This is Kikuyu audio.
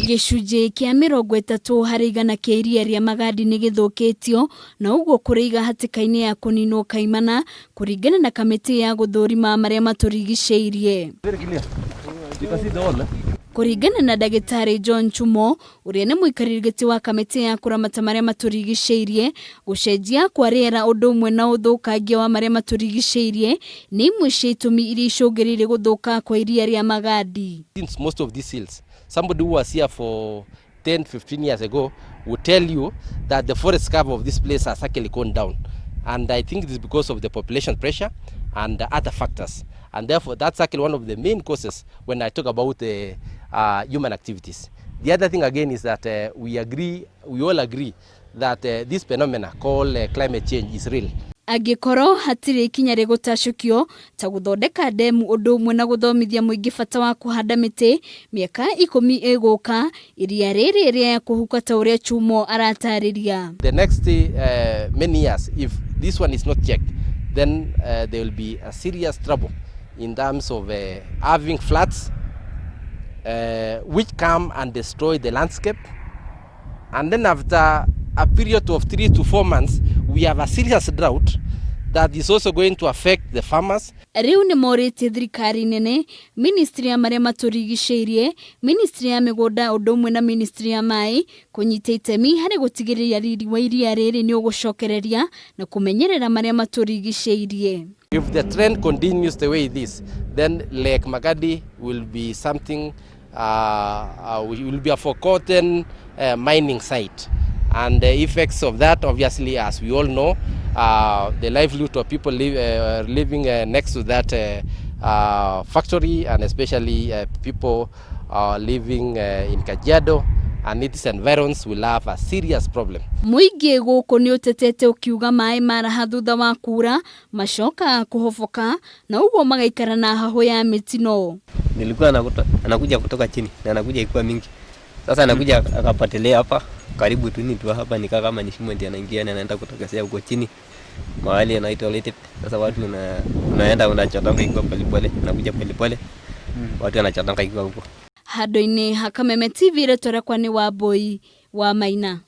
Gĩcunjĩ kĩa 30% kĩa iria rĩa Magadi nĩ gĩthũkĩtio na ũguo kũrĩiga hatĩka-inĩ ya kũninwo kaimana kũringana na kamĩtĩ ya gũthũrima marĩa matũrigicĩirie. Kũringana na ndagĩtarĩ John Chumo ũrĩa nĩ mũikarĩri gĩtĩ wa kamĩtĩ ya kũramata marĩa matũrigicĩirie, gũcenjia kwa rĩera ũndũ ũmwe na ũthũkangia wa marĩa matũrigicĩirie nĩ imwe cia itũmi iria icũngĩrĩirie gũthũka kwa iria rĩa Magadi. Since most of these seals, somebody who was here for 10, 15 years ago would tell you that the forest cover of this place has actually gone down. And I think it is because of the population pressure and other factors. And therefore, that's actually one of the main causes when I talk about the human activities. The other thing again is that we all agree that this phenomena called climate change is real. Angĩkorwo hatirĩ ikinya rĩgũtacũkio ta gũthondeka ndemu ũndũ ũmwe na gũthomithia mũingĩ bata wa kũhanda mĩtĩ, mĩaka 10 ĩgũka iria rĩrĩ rĩa kũhuka ta ũrĩa Chumo aratarĩria. The next many years, if this one is not checked, then there will be a serious trouble in terms of having floods which come and destroy the landscape. And then after a period of 3 to 4 months, we have a serious drought that is also going to affect the farmers. Rĩu nĩ morĩtie thirikari nene, ministry ya marĩa matũrigicĩirie, ministry ya mĩgũnda ũndũ ũmwe na ministry ya maĩ kũnyita itemi harĩ gũtigĩrĩra riri wa iria rĩrĩ nĩ ũgũcokereria na kũmenyerera marĩa matũrigicĩirie. If the trend continues the way it is, then Lake Magadi will be something, will be a forgotten mining site. And the effects of that, obviously, as we all know, the livelihood of people living next to that factory, and especially people living in Kajiado and its environs, will have a serious problem. Mũingĩ gũkũ nĩ ũtetete ũkiuga maĩ maraha thutha wa kura macokaga kũhoboka na ũguo magaikara na hahũ ya mĩtino. Nilikuwa anakuja kutoka chini na anakuja ikiwa mingi. Sasa anakuja akapotelea hapa karibu tu ni tu hapa, nikaa kama ni shimo ndiye anaingia na anaenda kutokezea huko chini mahali anaitwa Letep. Sasa watu unaenda unachotanga ikiwa polepole, anakuja polepole, watu wanachotanga ikiwa huko. Handũ-inĩ ha Kameme TV, rĩtwa rĩakwa nĩ Wambui wa Maina.